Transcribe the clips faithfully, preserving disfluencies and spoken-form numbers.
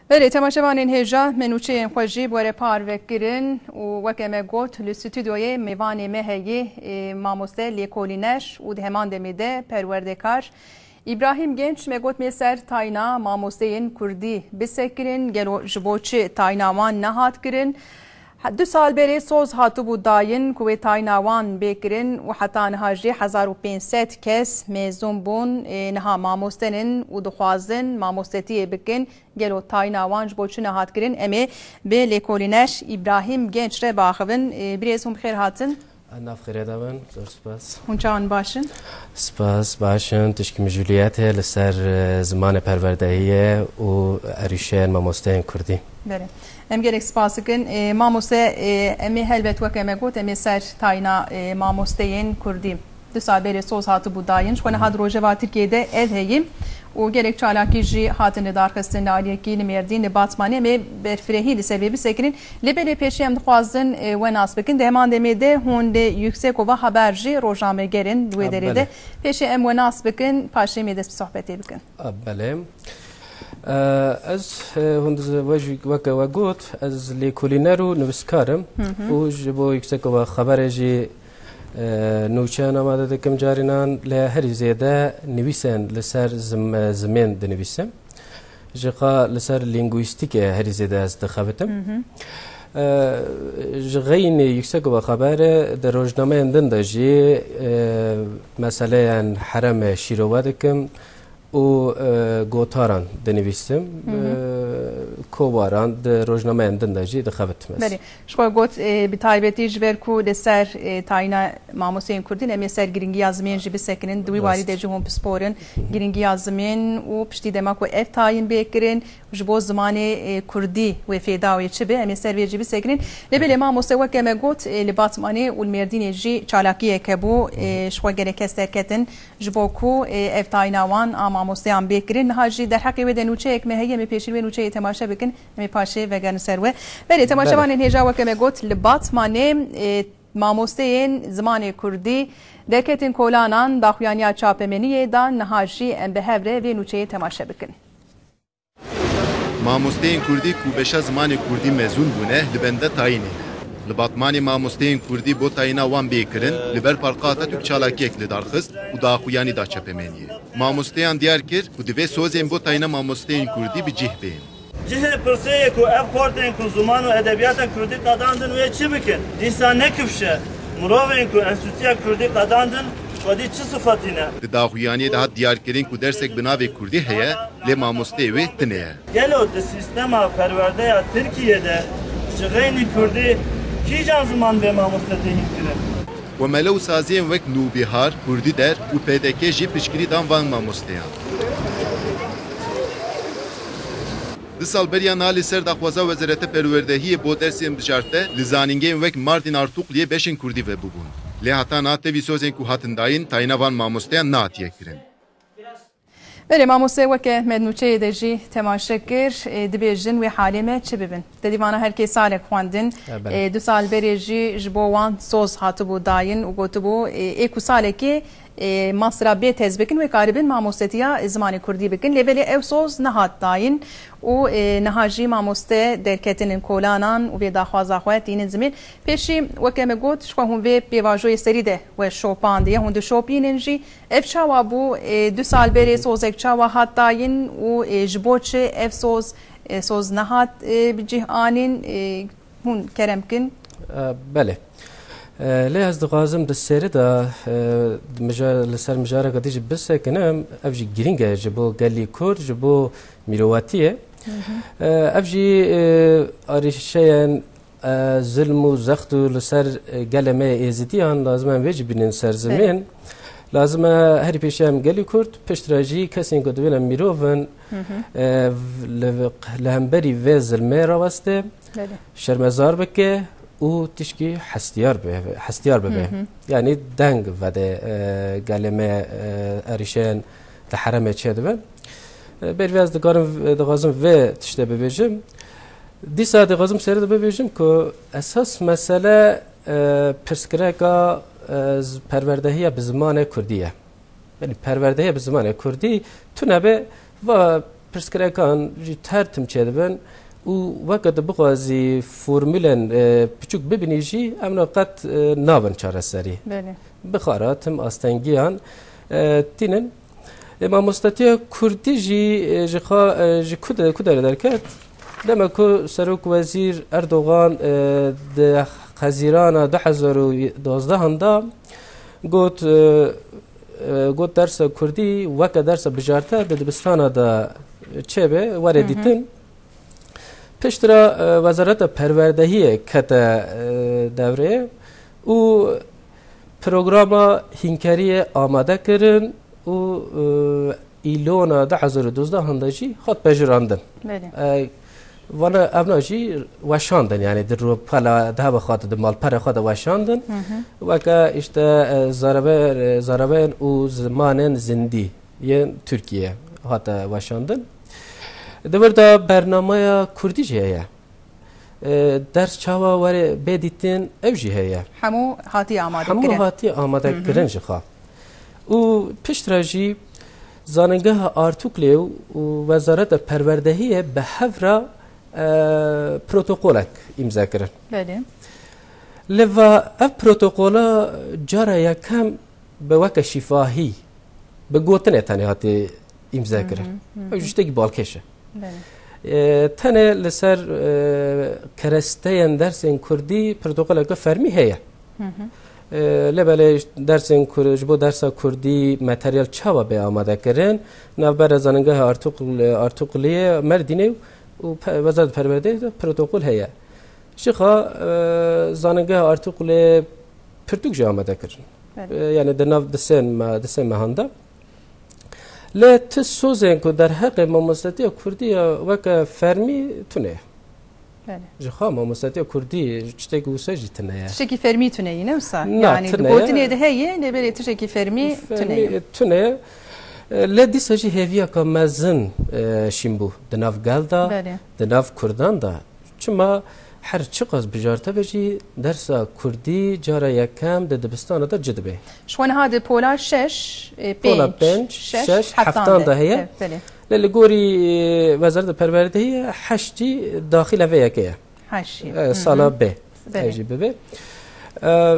Belê, temaşevanên hêja, me nûçeyên xwe jî bi we re parve kirin û weke me got, li stûdyoyê mêvanê me heye, ê, mamoste lêkolîner û di heman demê de perwerdekar. Îbrahîm Genç, me got, mê ser tayîna mamosteyên kurdî bisekinin, gelo ji bo çi tayîna wan nehat kirin? Ha, du sal berê soz hatibû dayîn ku wê tayîna wan bê kirin û heta niha jî hezar û pênc sed kes mêzûn bûn, ê, niha mamoste nin û dixwazin mamostetiyê bikin. Gelo tayîna wan ji bo çi nehat kirin? Em ê bi lêkolîner Îbrahîm Genç re biaxivin. Ê, birêz, hûn bi xêr hatin. Nav xêrê de bin, zor spas. Hûn çawan, baş in? Spas, baş in. Tişkî mijûliyetê li ser, e, zimanê perwerdehiyê û erîşeyên mamosteyên kurdî. Belê. Em gelek spas dikin. E, mamoste, e, em ê helbet, weke me got, em ê ser tayîna, e, mamosteyên kurdî. Du sal berê soz hatibû dayîn. Ji xwe niha di rojeva Tirkiyê de ev heye û gelek çalakî jî hatin lidarxistin, li aliyekî li Mêrdîn, li Batmanê. Em ê berfirehî li ser vê bisekirin. Lê belê pêşî em dixwazin, e, we nas bikin. Di heman demê de hûn li Yüksekova Haber jî rojnameger in di wê Ha, derê de. Belê. Pêşî em we nas bikin, paşê em ê dest bi sohbetê bikin. A, belê. E, ez, e, hûn diz-, we jî weke we got, ez lêkolîner û nivîskar im Hı hı. û ji bo Yüksekova Xeberê jî, e, nûçeyan amade dikim carînan, lê herî zêde nivîsên li ser zim-, e, zimên dinivîsim. Ji qa li ser lîngwîstîkê herî zêde ez dixebitim. Hı hı. E, ji xeynî Yüksekova Xeberê di rojnameyên din de jî, e, meseleyên herêmê şîrove dikim û, e, gotaran dinivîsim, Hı hı. e, kovaran di rojnameyên din de jî dixebitim ez. Belê. Ji xwe got, e, bi taybetî ji ber ku li ser, e, tayîna mamosteyên kurdî, em ê ser girîngiya zimên jî bisekinin. Di wî Rast. warî de jî hûn pispor in. Hı hı. Girîngiya zimên û piştî dema ku ev tayîn bê kirin, ji bo zimanê, e, kurdî wê fêda wê çi be, em ê ser vê jî bisekinin. Lê belê mamoste, weke me got, e, li Batmanê û li Mêrdînê jî çalakiyek hebû, e, ji xwe gelek kes derketin, ji bo ku, e, ev tayîna wan a mamosteyan bê kirin. Niha jî derheqê wê de nûçeyek me heye, em ê pêşî wê nûçeyê temaşe bikin, em ê paşê vegerin ser we. Belê, temaşevanên Belê. hêja, weke me got, li Batmanê, e, mamosteyên zimanê kurdî derketin kolanan, daxuyaniya çapemeniyê dan, niha jî em bi hev re vê nûçeyê temaşe bikin. Mamosteyên kurdî ku beşa zimanê kurdî mezûn bûne, li benda tayînê ne. Li Batmanê mamosteyên kurdî bo tayîna wan bê kirin, li ber Parka Atatürk çalakiyek li dar xist û daxuyanî da çapemeniyê. Mamosteyan diyar kir ku divê sozên bo tayîna mamosteyên kurdî bi cih bên. Cihê pirsê ye ku ev xortên ku ziman û edebiyata kurdî qedandin wê çi bikin? Dîsa ne kifş e. Mirovên ku Enstîtuya Kurdî qedandin, xwedî çi sifetî ne? Di daxuyaniyê de hat diyarkirin ku dersek bi navê Kurdî heye, lê mamosteyê wê tune ye. Gelo di sîstema perwerdeya Tirkiyê de ji xeynî Kurdî kîjan ziman bê mamoste têhîn kirin? Komele û saziyên wek Nûbihar, Kurdî Der û P D K jî piştgirî dan van mamosteyan. Du sal beriya niha li ser daxwaza Wezareta Perwerdehiyê bo dersên bijarte li zanîngehên wek Mardîn Artukliyê beşên Kurdî vebûbûn. Lê heta niha tevî sozên ku hatin dayîn, tayîna van mamosteyan nehatiye kirin. Belê mamoste, weke me di nûçeyê de jî temaşe kir, e, dibêjin wê halê me çi bibin? Te dî vana her kê salek xwendin, E, belê. e, du sal berê jî ji bo wan soz hatibû dayîn û gotibû, e, ê ku salekê, e, master a bê tez bikin, wê karibin mamostetiya zimanê kurdî bikin. Lê belê ew soz nehat dayîn û, e, niha jî mamoste derketinin kolanan û vê daxwaza xwe tînin zimên. Pêşî, weke me got, ji xwe hûn vê pêvajoyê serî de we şopandiye, hûn dişopînin jî. Ev çawa bû? E, du sal berê sozek çawa hat dayîn û, e, ji bo çi ev soz, e, soz nehat, e, bi cih anîn? E, hûn kerem kin. E, belê. E, lê ez dixwazim di serî de, e, di mija-, li ser mijareke din jî bisekinim, ev jî girîng e ji bo gelî Kurd, ji bo mirovatiyê. Hı hı. E, ev jî, e, arîşeyên, e, zilm û zext û li ser, e, gelê me yê Êzidiyan, lazim e em vê jî bînin ser zimên. Belê. Lazim e herî pêşî em gelî Kurd, piştre jî kesên ku dibînin mirov in, Hı hı. e, v-, li, li hemberî vê zilmê raweste, Belê. şermezar bike û tişkî hestiyar be, hestiyar bibe. Hı hı. Yanî deng vede, e, gelê me, e, erîşeyên li herêmê çêdibin. E, bervî ez dikarim, dixwazim vê tiştê bibêjim. Dîsa dixwazim serê de bibêjim ku esas mesele, e, pirsgirêka, e, z-, perwerdehiya bi zimanê kurdî ye. Yanî perwerdehiya bi zimanê kurdî tune be, va pirsgirêkan jî her tim çêdibin û weke tu bixwazî formûlên, e, piçûk bibînî jî, em ne qet, e, nabin çareserî. Belê. Bi xara tim astengiyan, e, tînin. E, mamostetiya kurdî jî, e, ji xa, e, ji ku de, ku derê derket? Dema ku Serok Wezîr Erdogan, e, di Hezîrana du hezar û duwazdeh da got, e, e, got dersa kurdî weke dersa bijarte di dibistana de çêbe, were Hı hı. dîtin. Piştre, e, Wezareta Perwerdehiyê kete, e, devrê û programa hînkeriyê amade kirin û, e, îlona du hezar û duzdeh de jî hat pejirandin. Belê. E, vana evna jî weşandin, yani di rûpela dehebe xwe de, di malpere xwe de weşandin. Hı hı. Weke işte, e, zaraver-, e, zaravên û zimanên zindî yên Tirkiye hate weşandin. Di vir de bernameya kurdî jî heye. E, ders çawa were bê dîtin, ew jî heye. Hemû hatiye amade Hemû kirin. hatiye amade Hı hı. kirin ji xwe. Û piştre jî Zanîngeha Artuklê û, û Wezareta Perwerdehiyê bi hev re, e, protokolek îmze kirin. Belê. Lê va ev protokola cara yekem bi weke şîfahî, bi gotinê tenê hatiye îmze kirin. Hı hı, hı hı. Ew jî tiştekî balkêş e. Belê. E, tenê li ser, e, keresteyên dersên kurdî protokoleke fermî heye. Hı hı. E, lê belê dersên kur-, ji bo dersa kurdî materyal çawa bê amade kirin? Navbera Zanîngeha Artukl-, Artukliyê Merdînê û pe-, Wezareta Perwerdeyê de protokol heye. Ji xwe, e, Zanîngeha Artuklê pirtûk jî amade kirin. Belê. E, yani di nav di sê me-, di sê mehan de. Lê ti sozên ku derheqê mamostetiya kurdî ya weke fermî tune ye. Belê. Ji xwe mamostetiya kurdî tiştekî wisa jî tune ye. Tiştekî fermî tune ye, ne wisa? Na, Yani, tune di ye. gotinê de heye, lê belê tiştekî fermî tune ye. Fermî tune ye. E, lê dîsa jî hêviyeka mezin, e, şîn bû di nav gel de, Belê. di nav kurdan de. Çima her çiqas bijarte be jî dersa kurdî cara yekem di dibistana de ci dibe. Ji xwe niha di pola şeş, e, Pola pênc, pênc, şeş, şeş, heftan heftan de. de heye. Evet, belê. Lê li gorî, e, Wezareta Perwerdehiyê heşt jî daxîla vê yekê ye. Heşt jî. E, Hı hı. sala B. Belê. Ev jî bibe. E, e,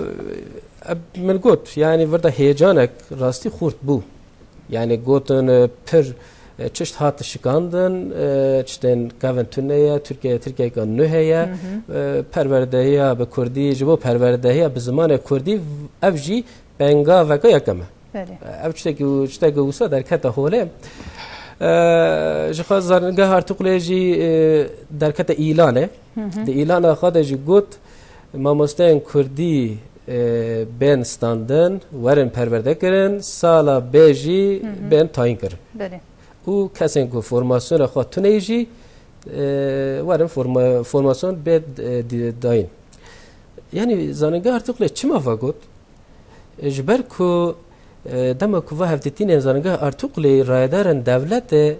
min got, yani vir de heyecanek rastî xurt bû. Yani gotin, e, pir, e, çişt hat şikandin, e, çitên kevin tune ye, Tirkiye, Tirkiyeyeka nû heye, Hı hı. e, perwerdehiya bi kurdî, ji bo perwerdehiya bi zimanê kurdî, ev jî pengaveke yekem e. Belê. Ev tiştekî, tiştekî wisa derkete holê. E, ji xwe Zanîngeha Artuklê jî, e, derkete îlanê. Hı hı. Di îlana xwe de jî got, mamosteyên kurdî, e, bên standin, werin perwerde kirin, sala B jî Hı hı. bên tayîn kirin. Belê. Û kesên ku formasyona xwe tune jî, e, werin forma-, formasyon bê, e, di-, dayîn. Yani Zanîngeha Artuklê çima va got? E, ji ber ku, e, dema ku va hevdîtinên Zanîngeha Artuklê rayedarên dewletê,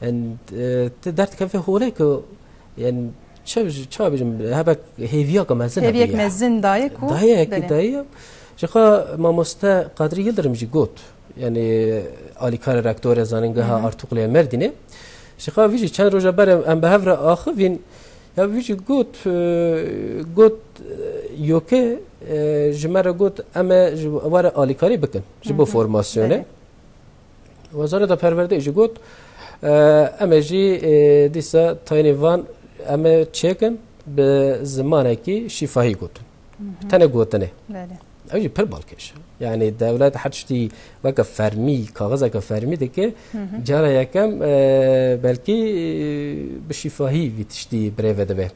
en, e, tu derdikeve holê ku, yani, çawa, çawa bêjim, hebek hêviyaka mezin Hêviyek hebûye. mezin daye ku, Daye, belê. daye. Ji xwe mamoste Kadrî Yildirim jî got, yani, alîkarê rektorê Zanîngeha Hı hı. Artuklê Merdînê. Ji xwe vî jî çend roja berê em bi hev re axivîn, Ya wî jî got, e, got, e, yoke, e, ji me re got, em ê ji were alîkarî bikin ji bo Hı hı. formasyonê. Belê. Wezareta Perwerdeyê jî got, e, em ê jî, e, dîsa tayînê van em ê çêkin bi zimanekî şîfahî gotin. Hı hı. Tenê gotinê. Belê. Ew jî pir balkêş e. Yani dewlet her tiştî weke fermî, kaxizeke fermî dike, Hı hı. cara yekem, e, belkî, e, bi şîfahî vî tiştî birêve dibe.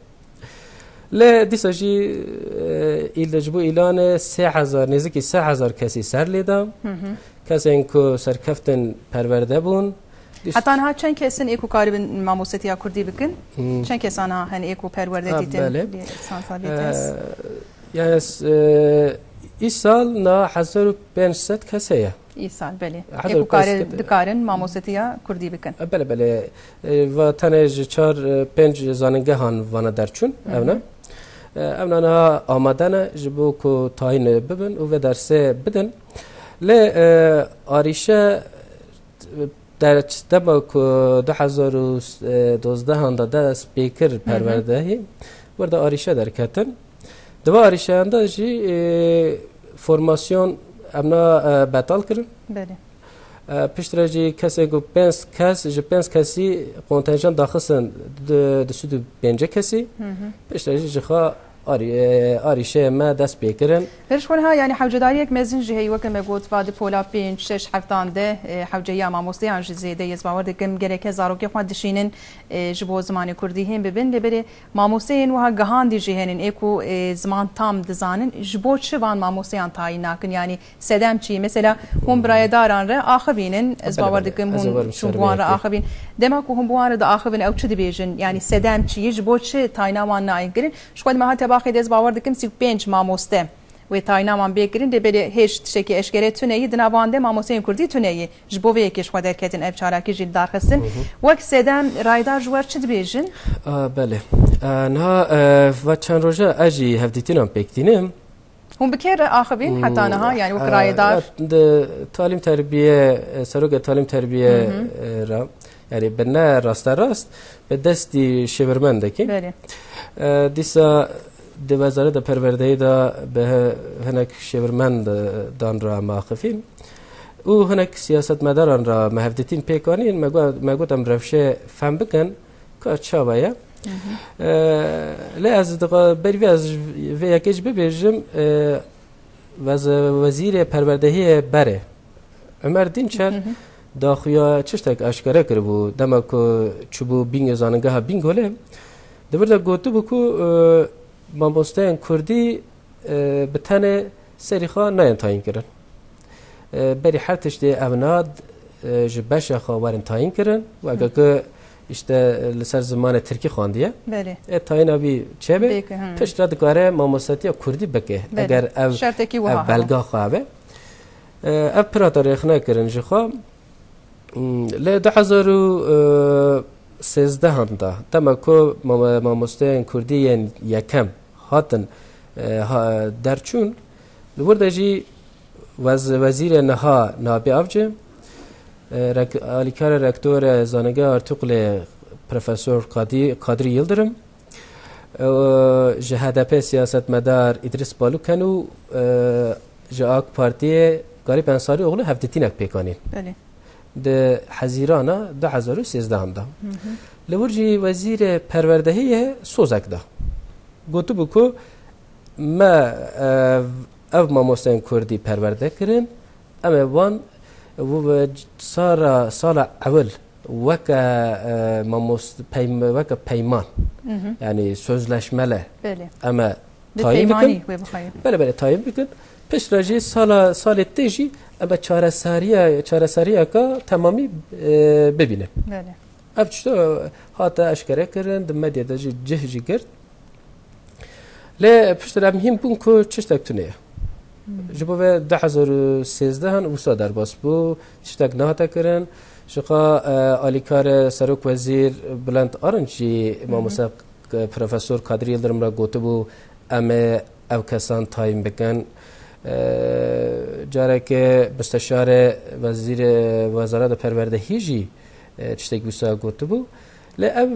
Lê dîsa jî, e, îl-, ji bo îlanê sê hezar, nêzîkî sê hezar kesî ser lê da. Hı hı. Kesên ku serkeftin perwerde bûn. Dîs- Heta niha çend kes in ê ku karibin mamostetiya kurdî bikin? Hmm. Çend kes aniha hene ê ku perwerde Ha, dîtin? belê. Lîsansa lîtens. E, yani, s-, e, îsal niha hezar û pênc sed kes heye. Îsal, belê. Hezar û pênc sed. Ê ku kare-, dikarin mamostetiya kurdî bikin. E, belê, belê. E, va tenê ji çar, e, pênc zanîngehan vana derçûn, Hı hı. ev ne? E, ev ne niha amade ne ji bo ku tayîn bibin û vê dersê bidin. Lê, e, arîşe, e, Derç dema ku du hezar û dozdehan de dest pê kir perwerdehî, wir de arîşe derketin. Di van arîşeyan de jî, e, formasyon em na, e, betal kirin. Belê. E, piştre jî kesên ku pênc kes, ji pênc kesî kontenjan daxistin di, di sed û pêncî kesî. Piştre jî ji xwe arî-, e, arîşeyê me dest pê kirin. Pêş xwe niha, yanî hewcedariyek mezin jî heye, weke me got, va di pola pênc, şeş heftan de, e, hewceya mamosteyan jî zêde ye. Ez bawer dikim geleke zarokê xwe dişînin, e, ji bo zimanê kurdî hên bibin. Lê belê mamosteyên wiha gihandî jî henin, ê ku, e, ziman tam dizanin. Ji bo çi van mamosteyan tayîn nakin? Yanî sedem çi ye? Mesela hûn bi rayedaran re axivînin, ez bawer dikim hûn çûn bi wan re axivîn. Dema ku hûn bi wan re diaxivin, ew çi dibêjin? Yanî sedem çi ye? Ji bo çi tayîna wan nayên kirin? Ji xwe di meha tebaxê de ez bawer dikim sî û pênc mamoste wê tayîna wan bê kirin, lê belê hêj tiştekî eşkere tune ye, di nav wan de mamosteyên kurdî tune ye. Ji bo vê yekê ji xwe derketin ev çalakî jî li dar xistin. Wek sedem rayedar ji we re çi dibêjin? A, belê. A, niha, e, va çend roja ez jî hevdîtinan pêk tînim. Hûn bi kê re axivîn heta niha, yanî wek rayedar? E, di talîm terbiye, e, serokê talîm terbiye, e, re, yanî bi ne rasterast, bi destî şêwirmendekî. Belê. E, dîsa di wezareta perwerdeyê de bi hi-, hinek şêwirmend, e, dan re me axivîn. Û hinek siyasetmedaran re me hevdîtin pêk anîn, me got, me got em rewşê fehm bikin. Ka çawa ye? E, lê ez dixa berî vê ez vê yekê jî bibêjim, e, wez-, wezîrê perwerdehiyê berê Ömer Dinçer daxuya çiştek aşkere kiribû, dema ku çûbû Bîngê, zanîngeha Bîngolê. Di vir de gotibû ku, e, mamosteyên kurdî, e, bi tenê serî xwe nayên tayîn kirin. E, berî her tiştê ev nat, e, ji beşa xwe werin tayîn kirin. Weke ku işte li ser zimanê tirkî xwendiye. Belê. E, tayîna wî çêbe, piştre dikare mamostetiya kurdî bike. Belê. Eger ev, şertekî wiha ev hebe, belga xwe hebe. E, ev pirata rêxine kirin ji xwe. Hmm, lê du hezar û sêzdehan de, dema ku mame-, mamosteyên kurdî yên yekem hatin, e, ha-, derçûn, li wir de jî wez-, wezîrê niha Nabi Avcı, e, rek-, alîkarê rektorê Zanîngeha Artuklê Profesor Kadî-, Kadrî Yildirim, e, ji H D P siyasetmedar Îdris Baluken û, e, ji AK Partiyê Galip Ensarîoglu hevdîtinek pêk anîn. Belê. Di Hezîrana du hezar û sêzdehan de. Li wir jî wezîrê perwerdehiyê ye sozek da. Gotibû ku me, e, ev mamosteyên kurdî perwerde kirin, em ê wan, û ve sara, sala ewil weke, e, mamos-, peym-, weke peyman, yanî sözleşmele, belê, em ê tayîn bikin. Belê, belê, tayîn bikin. Piştre jî sala, salê tê jî em ê çareseriya, çareseriyeka temamî, e, bibînin. Belê. Ev tişt hate eşkere kirin, di medyê de jî cih jî girt. Lê piştre em hîn bûn ku tiştek tune ye. Ji bo vê du hezar û sêzdehan wisa derbas bû, tiştek nehate kirin. Ji xwe, e, alîkarê Serok Wezîr Bülent Arınç jî mamoste, e, Profesor Kadri Yildirim re gotibû, em ê ev kesan tayîn bikin. E, carekê Musteşarê Wezîrê Wezareta Perwerdehî jî, e, tiştek wisa gotibû. Lê ev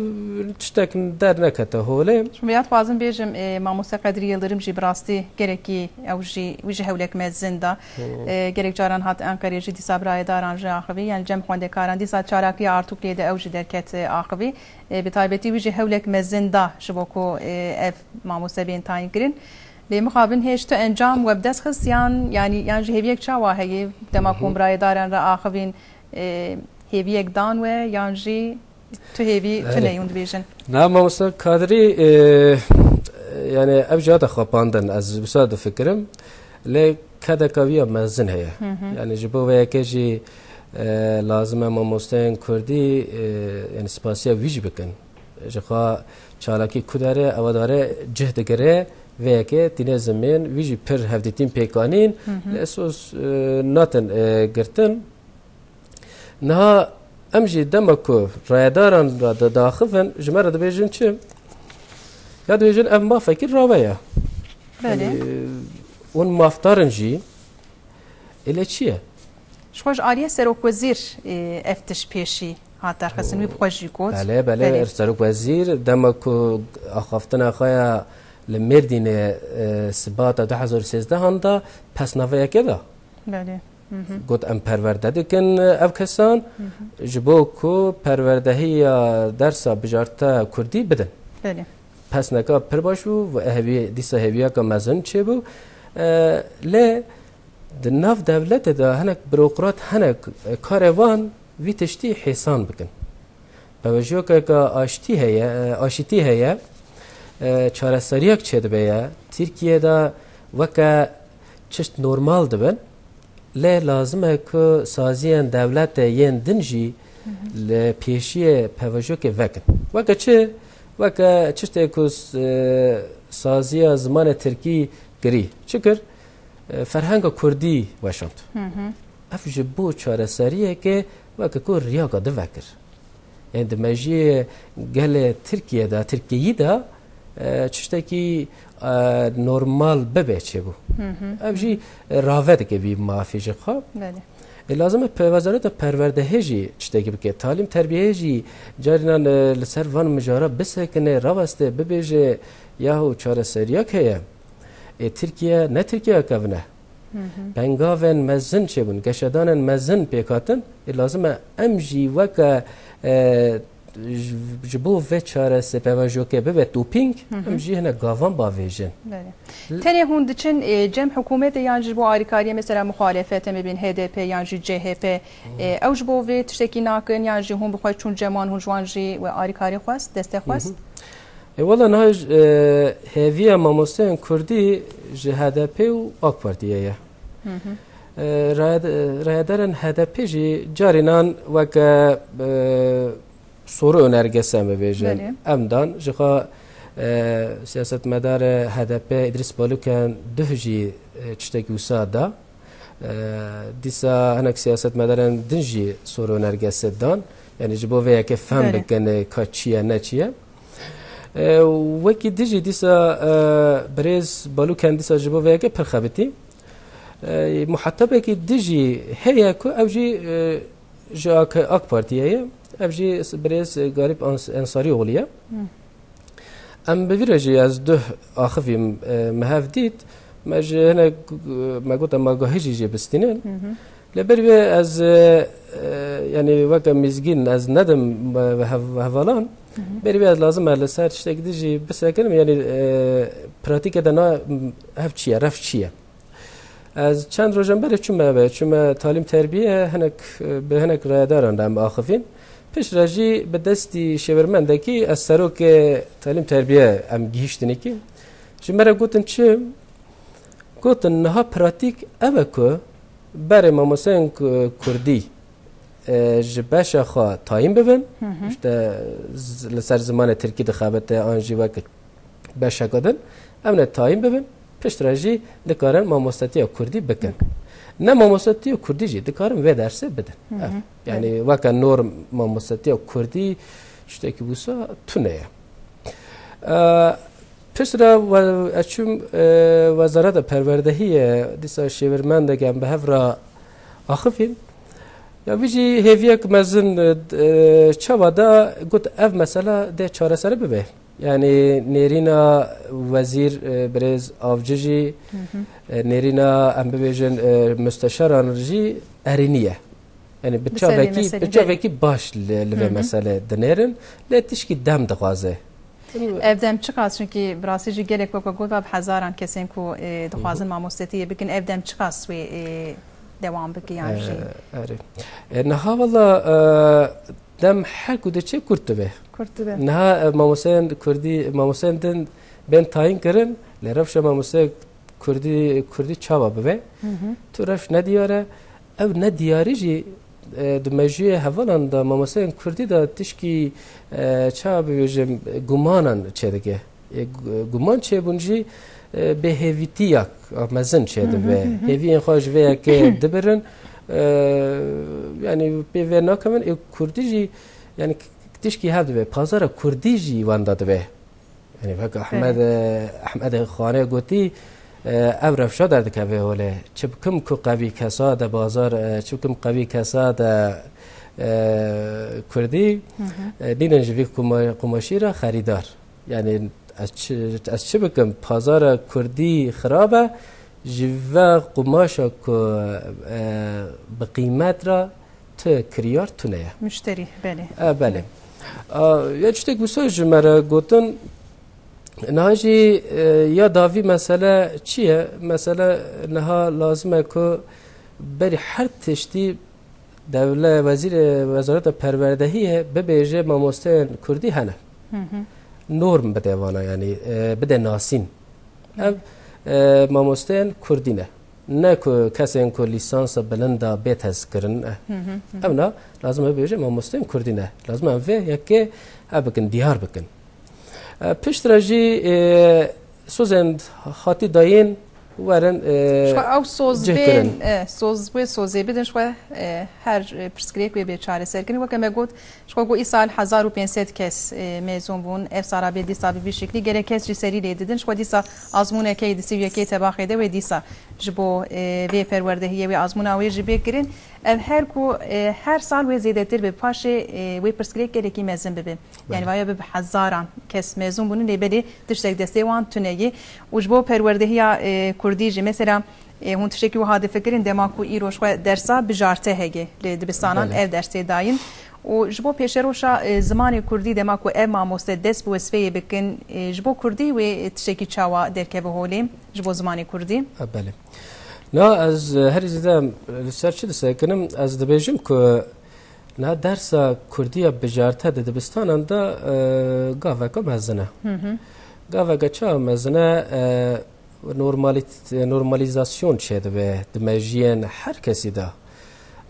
tiştek dernekete holê. Ji min ya dixwazim bêjim, e, mamoste Qedrî Yildirim jî bi rastî gerekî ew jî, wî jî hewlek mezin da. E, gelek caran hat Enqerê jî dîsa bi rayedaran re axivî, yanî cem xwendekaran dîsa çalakiya Artuklê de ew jî derket, e, axivî. E, bi taybetî wî jî hewlek mezin da ji bo ku, e, ev mamoste bên tayîn kirin. Lê mixabin hêj tu encam we bi dest xist yan, yanî, yan jî hêviyek çawa heye dema ku hûn bi rayedaran re axivîn, e, hêviyek dan we yan jî tu hêvî tune yî hûn dibêjin? Na, mamoste Kadrî, e, yanî ev jî hate xapandin, ez wisa difikirim. Lê kedeka wî ya mezin heye. Yanî ji bo vê yekê jî, e, lazim e mamosteyên kurdî, e, yanî spasiya wî jî bikin. Ji xwe çalakî ku dare, ewa dare cih digire, vê yekê tîne zimên, wî jî pir hevdîtîn pêk anîn, lê soz, e, natin, e, girtin. Niha em jî dema ku rayedaran re di-, diaxivin, ji me re dibêjin çi? Ya dibêjin ev mafekî rawe ye. Belê. Yanî, hûn mafdar in jî. Ê lê çi ye? Ji xwe ji aliyê serokwezîr, e, ev tişt pêşî hat derxistin, wî bi xwe jî got. Belê, belê, Belê. Serokwezîr dema ku axaftina xwe ya li Mêrdînê, e, Sibata du hezar û sêzdeh da, pesnaveyeke da. Belê. Hı hı. Got, em perwerde dikin, e, ev kesan, Hı hı. ji bo ku perwerdehiya dersa bijarta kurdî bidin. Belê. Pesneka pir baş bû, ve hêvî-, dîsa hêviyeka mezin çêbû. E, lê di nav dewletê de hinek burokrat, hinek, e, karê wan vî tiştî hêsan bikin. Pevejiyokeke aştî heye, e, aşitî heye, e, çareseriyek çêdibe ye. Tirkiye de weke çişt normal dibin, lê lazim e ku saziyên dewletê yên din jî Hı hı. li pêşiyê pevejiyokê vekin. Weke çi? Weke çiştê ku s-, e, saziya zimanê tirkî kirî. Çi kir? E, ferhenga kurdî weşand. Hı hı. Ev ji bo çareseriyekê weke ku riyaka di vekir. Ên di mejiyê gelê Tirkiye de, Tirkiyeyî de, e, tiştekî, e, normal bibe çêbû. Hı hı. Ev jî, e, rave dike vî mafê ji xwe. Belê. E, lazim e pe-, wezareta perwerdehê jî tiştekî bike. Talîm terbiyeyê jî carinan, e, li ser van mijara bisekine, raweste, bibêje, yahu çareseriyek heye. E, Tirkiye ne Tirkiyeke vin e. Hı hı. Pengavên mezin çêbûn, geşedanên mezin pêk hatin. Ê, lazim e em jî weke, e, ji, ji bo vê çaresi pevajokê bibe topîng, Hı hı. em jî hinek gavan bavêjin. Belê. L- Tenê hûn diçin, e, cem hikûmetê yan jî ji bo alîkariyê, mesela muxalefet, em bibîn H D P yan jî C H P, e, ew ji bo vê tiştekî nakin yan jî hûn bi xwe çûn ceman, hûn ji wan jî we alîkarî xwest, deste Hı hı. xwest? E, wela niha, e, hêviya mamosteyên kurdî ji H D P û AK Partiyê ye. Hı hı. E, rayed-, e, rayedarên H D P jî carinan weke, e, soru önergesi em bibêjin. Belê. Em dan, ji xwe, e, siyasetmedarê H D P Îdrîs Baluken duh jî, e, tiştekî wisa da. E, dîsa hinek siyasetmedarên din jî soru önergesi dan. Yanî ji bo vê yekê fehm Belê. bikin, e, ka çi ye, ne çi ye. E, wekî dijî dîsa, e, birêz Baluken dîsa ji bo vê yekê pir xebitî. E, muhatabekî dijî heye ku ew jî, e, ji AK, AK Partiyê ye. Ev jî birêz Galip Ans-, Ensarîoğlu ye. Hı. Em bi vî re jî ez duh axivîm, e, me hev dît. Me ji hinek, e, me got em agahî jî jê bistînin. Hı hı. Lê berî wê ez, e, e, yanî weke mîzgîn ez nedim, e, hev-, hevalan. Hı hı. Berî wê ez lazim e li ser tiştek di jî bisekinim. Yanî, e, pratîke de na, ev çi ye, ref çi ye? Ez çend rojan berê çûme eve, çûme talîm terbiye, hinek, bi hinek rayedaran re em axivîn. Piştre jî bi destî şêwirmendekî ez serokê talîm terbiye em gihîştinîkî. Ji me re gotin çi? Gotin niha pratîk ev e ku berê mamosteyên ku-, kurdî, e, ji beşa xwe tayîn bibin, Hı hı. işte z-, li ser zimanê tirkî dixebite an jî wek beşeke din, em ne tayîn bibin, piştre jî dikarin mamostetiya kurdî bikin. Ne mamostetiya kurdî jî dikarin vê dersê bidin. Hı hı. Ev, yani Evet. weke norm mamostetiya kurdî tiştekî wisa tune ye. E, piştre we-, ez çûm, e, Wezareta Perwerdehiyê, dîsa şêwirmendek em bi hev re axivîn. Ya vî jî hêviyek mezin, e, çawa da got ev mesela dê çaresere bibe. Yani nêrîna wezîr, e, birêz Avcı jî, Hı hı. e, nêrîna em bibêjin, e, musteşaran jî erênî ye. Yani bi Bi serê çavekî, meselê, bi çavekî baş li, li vê Hı hı. mesele dinêrin, lê tişkî dem dixwaze. Ev dem çiqas, çunkî bi rastî jî gelek wek we got, bi hezaran kesên ku, e, dixwazin Hı hı. mamostetiyê bikin, ev dem çiqas wê, e, dewam bike yan jî? E, erê. E, niha wela, e, dem her ku diçe kurt dibe. Kurt dibe. Niha, e, mamosteyên kurdî, mamosteyên din bên tayîn kirin, lê rewşa mamosteyê kurdî, kurdî çawa bibe? Hı hı. Tu rewş nediyar e. Ew nediyarî jî, e, di mejiyê hevalan de mamosteyên kurdî de tişkî, e, çawa bibêjim, gumanan çêdike. E, gu-, guman çêbûn jî, e, bêhêvîtiyak mezin çêdibe. Hı hı, hı hı. Hêviyên xwe ji vê yekê dibirin. E, yani pê vê nakevin, ê kurdî jî, yani k-, tişkî hev dibe. Pazara kurdî jî wenda dibe. Yani wek Ehmed, Evet. e, Ehmed Xanê gotî, E, ev rewşa derdikeve holê. Çi bikim ku qevî kesa de bazar, e, çi bikim qevî kesa de, e, kurdî, Hı hı. e, nînin ji vî quma-, qumaşî re xerîdar. Yani ez çi, ez çi bikim? Pazara kurdî xirab e, ji ve qumaşa ku, e, bi qîmet re tu kiriyar tune ye. Müşterî, belê. E, belê. A, ya tiştek wisa ji me re gotin, niha jî, e, ya davî mesele çi ye? Mesele niha lazim e ku berî her tiştî dewle-, wezîrê, wezareta perwerdehiyê bibêje mamosteyên kurdî hene. Hı hı. Norm bide vana, yani, e, bide nasîn. Ev, e, mamosteyên kurdî ne. Ne ku kesên ku lîsansa bilind a bê tezkirin, e. Hı hı, hı hı. Ev na, lazim e bêje mamosteyên kurdî ne. Lazim e em vê yekê ev bikin, diyar bikin. E, piştre jî, e, sozên hatî dayîn werin, e, Ji xwe ew soz cih kirin. Bên, e, soz wê sozê bidin, ji xwe, e, her, e, pirsgirêk wê bê çareserkirin. Weke me got, ji xwe got îsal hezar û pênc sed kes, e, mêzûn bûn. Ev sala bê dîsa bi vî şeklî gelek kes ji serî lê didin. Ji xwe dîsa azmûneke yê di sî û yekê tebaxê de wê dîsa ji bo, e, vê perwerdehiyê wê azmûna wê jî bê kirin. Ev her ku, e, her sal wê zêdetir be, paşê, e, wê pirsgirêk gelekî mezin bibe. Yani Belê. Vaya bi, bi hezaran kes mezun bûne, lê belê tiştek destê wan tune ye. Û ji bo perwerdehiya, e, kurdî jî, mesela, e, hûn tiştekî wiha difikirin, dema ku îro ji xwe dersa bijarte heye li dibistanan, Belê. Ev ders tê dayîn. Û ji bo pêşeroşa, e, zimanê kurdî, dema ku ev mamoste dest bi wezfeyê bikin, e, ji bo kurdî wê tiştekî çawa derkeve holê ji bo zimanê kurdî? E, belê. Na, ez, e, herî zêde li ser çi disekinim? Ez dibêjim ku Na dersa kurdî ya bijarte di dibistanan de, e, gaveke mezin e. Hı hı. Gaveke çawa mezin e? E, normalî-, normalîzasyon çêdibe di mejiyên her kesî de.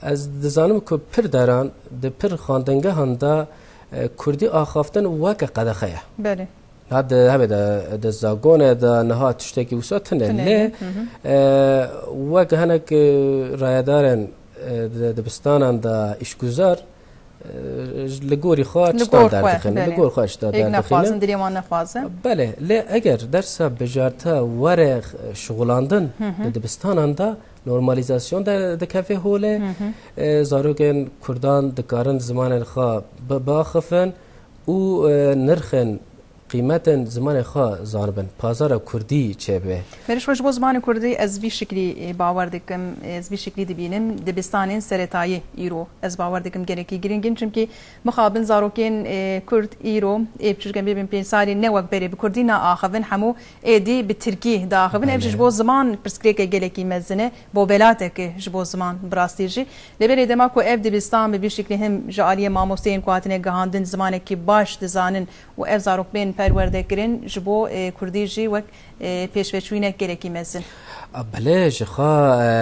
Ez dizanim ku pir deran, di pir xwendingehan de, e, kurdî axaftin weke qedexe ye. Belê. Niha di, hebe de, di zagonê de niha tiştekî wisa tune. Tune, Lê, hı hı. E, wek hinek, e, rayedarên, e, di, dibistanan de îşguzar, e, li gorî xwe Li tiştan gor xwe, derdixin. Li belê. Gor xwe tiştan Êk derdixin. Nexwazin, dilê wan nexwaze. Belê, lê eger dersa bijarte were, e, şixulandin Hı hı. di dibistanan de normalîzasyon de dikeve holê, Hı hı. e, zarokên kurdan dikarin zimanên xwe bi-, biaxifin û, e, nirxên qîmetên zimanê xwe zanibin, pazara kurdî çêbibe. Meriş xwe ji bo zimanê kurdî ez vî şiklî, e, bawer dikim, ez vî şiklî dibînim, dibistanên seretayî îro ez bawer dikim gelekî giring in, çimkî mixabin zarokên, e, kurd îro ê biçûkên bêbin pênc salî ne wek berê bi kurdî naaxivin, hemû êdî bi tirkî diaxivin. Ev jî ji Belê. bo ziman pirsgirêke gelekî mezin e, bobelateke ji bo ziman bi rastî jî. Lê belê dema ku ev dibistan bi vî şiklî him ji aliyê mamosteyên ku hatine gihandin zimanekî baş dizanin, û ev zarok bên perwerde kirin, ji bo, e, kurdî jî wek, e, pêşveçûyînek gelekî mezin. A, belê, ji xwe, e,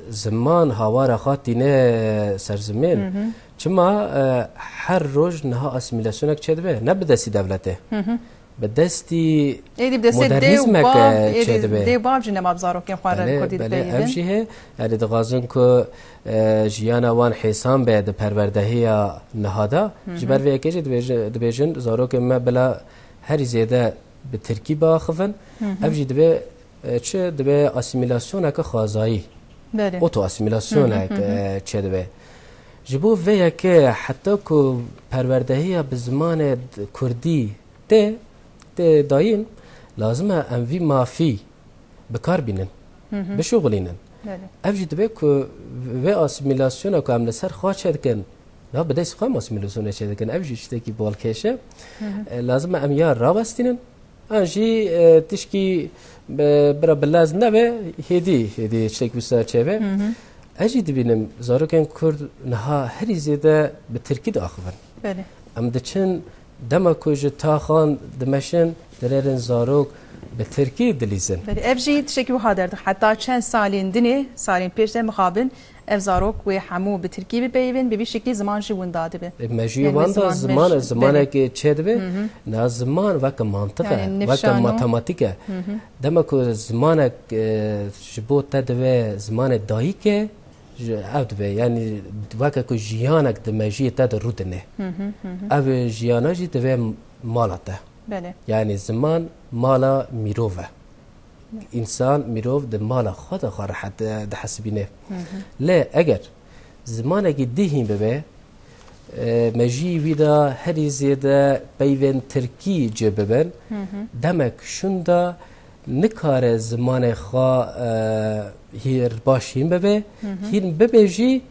ziman hawara xwe tîne serzimên. Hı hı. Çima, e, her roj niha asîmîlasyonek çêdibe? Ne bi destî dewletê. Hı hı. Bi destî Êdî bi destê dê û modernîzmeke bav, êdî çêdibe. Dê û bav jî nema bi zarokên xwe re Belê, kurdî belê, ev dipeyivin. jî heye. Erê dixwazin ku, e, jiyana wan hêsan be di perwerdehiya niha de. Hı hı. Ji ber vê yekê jî dibêji-, dibêjin zarokên me bila herî zêde bi tirkî biaxivin. Hı hı. Ev jî dibe, e, çi dibe asîmîlasyoneke xwezayî. Belê. Oto asîmîlasyonek, Hı hı, hı hı. e, çêdibe. Ji bo vê yekê heta ku perwerdehiya bi zimanê d-, kurdî tê, tê dayîn, lazim e em vî mafî bi kar bînin, Hı hı. bişuxulînin. Belê. Ev jî dibe ku vê asîmîlasyona ku em li ser xwe çêdikin, niha bi dest xwe em asîmîlasyonê çêdikin. Ev jî tiştekî balkêş e. Hı hı. E, lazim e em ya rawestînin, an jî, e, tişkî, e, bira bi lez nebe, hêdî, hêdî tiştekî wisa çêbe. Hı hı. Ez jî dibînim, zarokên kurd niha herî zêde bi tirkî diaxivin. Belê. Em diçin, dema ku ji taxan dimeşin, dilêrin zarok bi tirkî dilîzin. Belê, ev jî tiştekî wiha derdix. Heta çend salên dinê, salên pêş de mixabin, ev zarok wê hemû bi tirkî bipeyivin, bi vî şeklî ziman jî winda dibe. E, mejiyê Yani wan de ziman, ziman, mej-, zimanek belê. çêdibe. Hı hı. Na ziman weke mantiq e, Yani weke nifşano. matematîk e. Hı hı. Dema ku zimanek, e, ji bo te dibe zimanê dayîk e, Ji, ev dibe, yani weke ku jiyanek di mejiyê te de rûdine. Hı hı, hı hı. Ev jiyana jî dibe mala te. Belê. Yani ziman mala mirov e. Însan, mirov di mala xwe de xwe rehet, e, dihesibîne. Lê eger zimanekî dî hîn bibe, e, mejiyê wî de herî zêde peyvên tirkî cih bibin, demek şûnda nikare zimanê xwe, e, hîr baş hîn bibe, hîn bibe jî,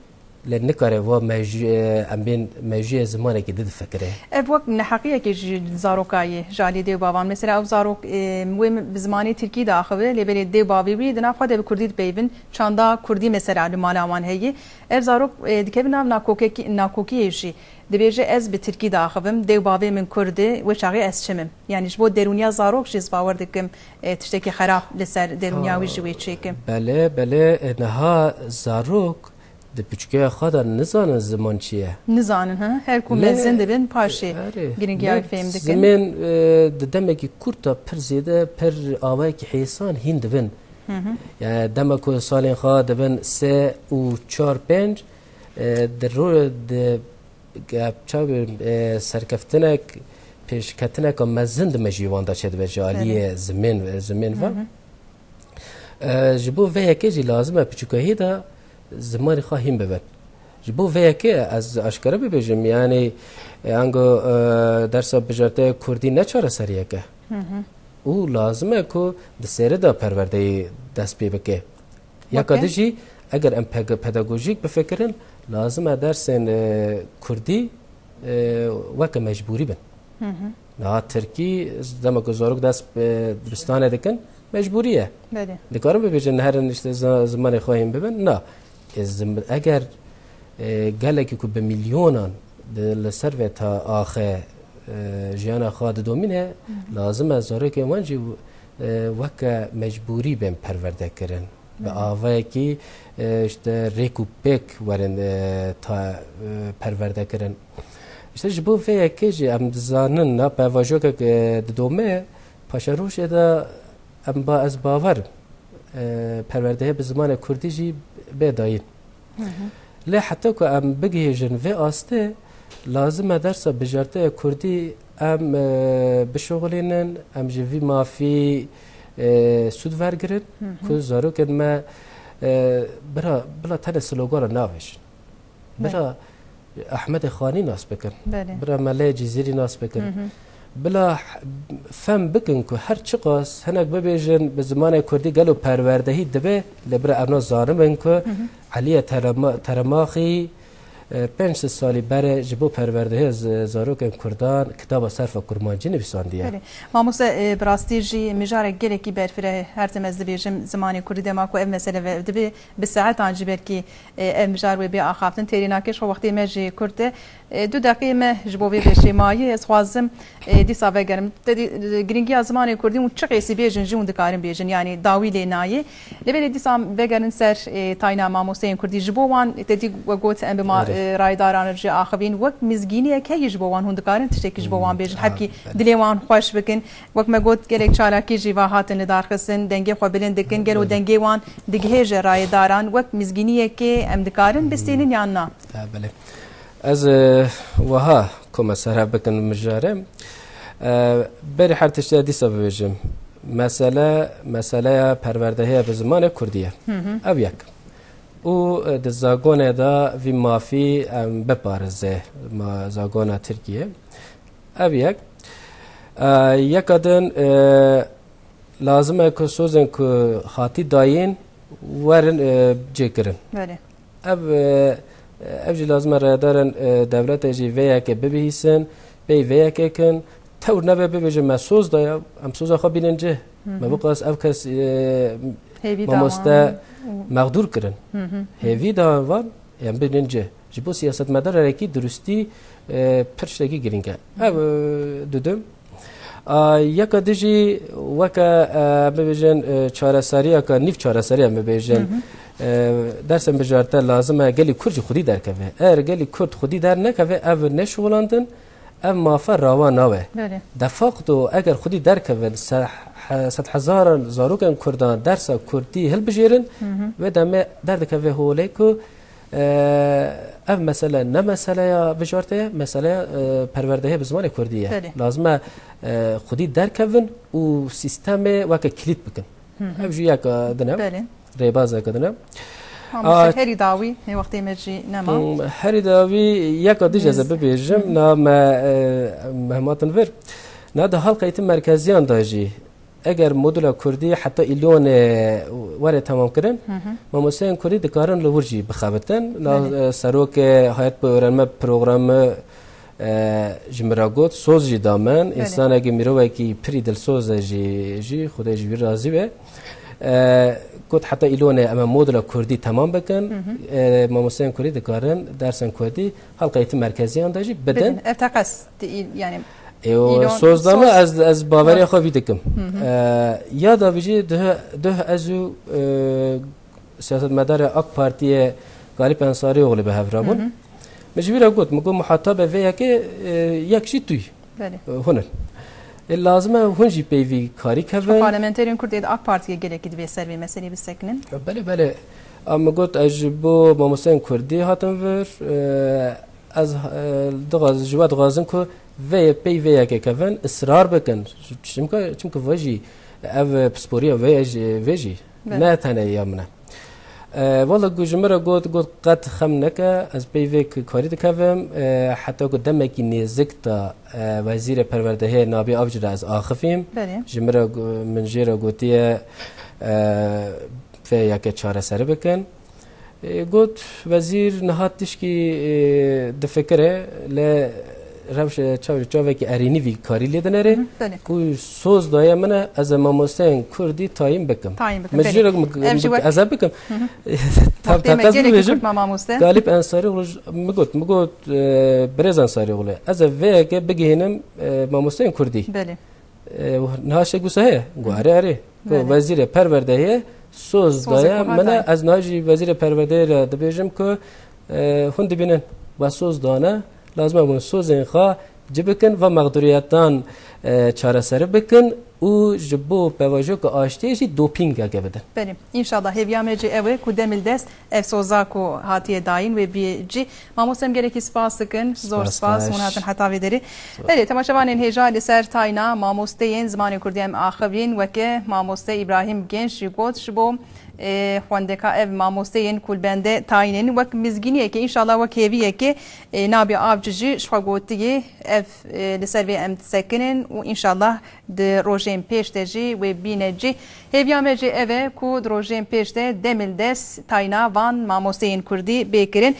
lê nikare va mejî-, em bên mejiyê zimanekî di difikire. Ev wek neheqiyekê ji zaroka ye, ji alî dê û bavan. Mesela ew zarok, e, wê bi zimanê tirkî diaxive, lê belê dê û bavê wî di nav xwe de bi kurdî dipeyvin, çanda kurdî mesela li mala wan heye. Ev zarok, e, dikevin nav nakokekî-, nakokiyê jî. Dibêje, ez bi tirkî diaxivim, dê û bavê min kurd e, wê çaxê ez çi bim? Yanî ji bo derûniya zarok jî ez bawer dikim, e, tiştekî xerab li ser derûniya wî jî wê çêkim. Belê, belê, e, niha zarok di piçûkeya xwe de nizanin ziman çi ye. Nizanin, ha? Her ku mezin dibin, paşê giringiya wî fêm dikin. Zimên, e, di demekî kurt de pir zêde, pir awayekî hêsan hîn dibin. Yani dema ku salên xwe dibin sê û çar pênc, e, di ro-, di, e, çav-, e, serkeftinek, pêşketineka mezin di mejiyê wan de çêdibe ji aliyê zimên, zimên ve. E, ji bo vê yekê jî lazim e piçûkehî de zimanê xwe hîn bibin. Ji bo vê yekê ez aşkere bibêjim, yanî, e, ango, e, dersa bijartê kurdî ne çareseriyek e. Û lazim e ku di sêrê de perwerdeyê dest pê bike. Yeka din jî eger em peg-, pedagojîk bifikirin, lazim e dersên, e, kurdî, e, weke mecbûrî bin. Niha tirkî, dema ku zarok dest bi dibistanê dikin, mecbûrî ye. Belê. Dikarin bibêjin, herin işte zi-, zimanê xwe hîn bibin? Na. E, zim-, eger, e, gelekî ku bi milyonan di, li ser vê ta axe, e, jiyana xwe didomîne, lazim e zarokên wan jî, e, weke mecbûrî bên perwerde kirin. Bi avayekî, e, işte rêk û pêk werin, e, ta, e, perwerde kirin. İşte ji bo vê yekê jî em dizanin, na pevajokek, e, didome, paşerojê de em ba-, ez bawer im, e, perwerdehê bi zimanê kurdî jî bê dayîn. Lê heta ku em bigihêjin vê astê, lazim e dersa bijarteyê kurdî em, e, bişuxulînin, em ji vî mafî, e, sûd wergirin, ku zarokên me, e, bira, bila tenê slogana navêjin. Bira Ehmedê Xanî nas bikin. Belê. Bira Melê Cizîrî nas bikin. Bila h-, fem bikin ku her çiqas hinek bibêjin bi zimanê kurdî gelo perwerdehî dibe, lê bira evna zanibin ku Eliyê Terema-, Teremaxî, e, pênc sed salî berê ji bo perwerdehê z-, zarokên kurdan kitaba Serfa Kurmancî nivîsandiye. Belê. Mamoste, e, bi rastî jî mijarek gelekî berfireh e. Her tim ez dibêjim zimanê kurdî dema ku ev mesele ve dibe, bi saetan jî belkî, e, ev mijar wê bê axaftin. Têrî nake, ji xwe wextê me jî kurt e. E, du deqê me ji bo vê beşê maye. Ez xwazim, e, dîsa vegerim. Te dî, e, giringiya zimanê kurdî hûn çi qêsî bêjin jî hûn dikarin bêjin. Yanî dawî lê nayê. Lê belê dîsa vegerin ser, e, tayna mamosteyên kurdî. Ji bo wan, te dî we got em bi ma-, Erê. e, rayedaran re jî axivîn. Wek mizgîniyek heye ji bo wan hûn dikarin tiştekî ji bo wan bêjin. Ha, Hebkî belê. dilê wan xweş bikin. Wek me got, gelek çalakî jî va hatin li dar xistin, dengê xwe bilind dikin, gelo Belê. dengê wan digihêje rayedaran, wek mizgîniyekê em dikarin bistînin yan na? Ha, belê. Ez, e, wiha kome serhev bikin mijarê. E, berî her tiştê dîsa bibêjim. Mesele, meseleya perwerdehê bi zimanê kurdî ye. Ev yek. Û, e, di zagonê de vî mafî em biparêze, ma-, zagona Tirkiye. Ev yek. E, yeka din, e, lazim e ku sozên ku hatî dayîn werin, e, cêkirin. Belê. Ev, e, ev jî lazim e rayedarên, e, dewletê jî vê yekê bibihîsin, pey vê yekê kin. Tewr nebe bibêjin me soz daya, em soza xwe bînin cih. Me biqas ev kes, e, Hêvî mamoste dawan. mexdûr kirin. Hêvî da van, em bînin cih. Ji bo siyasetmedarekî durustî, e, pir tiştekî girîng e. Ev, e, dudim. A, yeka dijî weke, e, bibêjin, e, çareseriyeke, nîv çareserî em bibêjin. E, dersên bijarte lazim e gelî Kurd jî xwedî derkeve. Eger gelî Kurd xwedî dernekeve, ev neşixulandin, ev mafe rawa nawe. Belê. De facto eger xwedî derkevin, se-, he-, sed hezaran zarokên Kurdan dersa Kurdî hilbijêrin, wê demê derdikeve holê ku, e, ev mesele ne meseleya bijarte ye, meseleya, e, perwerdehê bi zimanê Kurdî ye. Belê. Lazim e, e, xwedî derkevin û sîstemê weke kilît bikin. Ev jî yeka din e. Belê. Rêbazeke din e. Mamoste, A- herî dawî, hê wextê me jî nema. Hmm, herî dawî yeka dij ez ê Biz- bibêjim, na me, e, me hatin vir. Na di halka eğitim merkeziyan de jî, eger modula kurdî heta îlonê were temam kirin, mamosteyên kurdî dikarin li wir jî bixebitin. Na, Belê. e, serokê Hayat Boyu Öğrenme Programı, e, ji min re got, soz jî da min. Belê. Însanekî, mirovekî pirî dilsoz e jî, jî, Xwedê ji wî razî be. E, got, heta îlonê em ê modula kurdî temam bikin. E, mamosteyên kurdî dikarin dersên kurdî halka eğitim merkeziyan de jî bidin. Bidin. Ev teqez, di-, yani E, o îlon soz da min, soz ez, ez baveriya xwe vî dikim. E, ya da vî jî duh, duh ez û, e, siyasetmedarê AK Partiyê Galip Ensarioğlu bi hev re bûn. Min ji vî re got, min got, muhatabê vê yekê, e, yek jî tu yî. Belê. E, hûn in. E, lazim e hûn jî peyvî karî kevin. Parlamenterên Kurd ê di AK Partiyê gelekî divê ser vê meseleyê bisekinin. Belê, belê. A, min got, ez ji bo mamosteyên Kurdî hatim vir. E, ez, e, dixwaz-, ji we dixwazim ku vê yê pey vê yekê kevin, israr bikin. Çimka, çimkî ve jî ev pisporiya vê, vê jî Belê. ne tenê ya min e. E, wele ku ji min re got, got, qet xem neke, ez pey vê k-, karî dikevim. E, heta ku demekî nêzik de, e, Wezîrê Perwerdehiyê Nabi Avcı re ez axifîm. Belê. Ji min re gu-, min jê re gotiye, e, vê yekê çareserî bikin. E, got, wezîr niha tişkî, e, difikire, lê rewş-, çav-, çavekî erênî vî karî lê dinere. Hı hı, belê. Ku soz daye min e, ez ê mamosteyên Kurdî tayîn bikim. Tayîn bikim, Min belê. jî re min, Em jî min wek ez ê bikim. Hı hı. Tam Wextê me teqez gelekî bibêjim, kurt ma mamoste. Galip Ensarioğlu j-, min got, min got, e, birêz Ensarioğlu, ez ê vê yekê bigihînim, e, mamosteyên Kurdî. Belê. E, niha şek wisa heye? Got, erê, erê. Got, Belê. Wezîrê Perwerdehiyê soz Sozê daye xwe min e, daye. Ez niha jî Wezîrê Perwerdehiyê re dibêjim ku, e, hûn dibînin, we soz dane, lazim e hûn sozên xwe ci bikin, ve mexduriyetan, e, çareserî bikin û ji bo pevajoka aştiyê jî dopîngeke bidin. Belê. Înşallah hêviya me jî ew e ku demildest ev soza ku hatiye dayîn wê bî cî. Mamoste, em gelekî spas dikin. Zor Spas spas, hûn xweş. hatin heta vê derê. Belê, temaşevanên hêja, li ser tayna mamosteyên zimanê kurdî em axivîn, weke mamoste Îbrahîm Genç jî got, ji bo, e, xwendeka ev mamosteyên ku li bende tayîn in, wek mizgîniyekê, înşallah wek hêviyekê, e, Nabi Avcı jî ji xwe gotiye, ev, e, li ser vê em disekinin û înşallah di rojên pêş de jî wê bîne cî. Hêviya me jî ev e ku di rojên pêş de demildest tayna van mamosteyên kurdî bê kirin.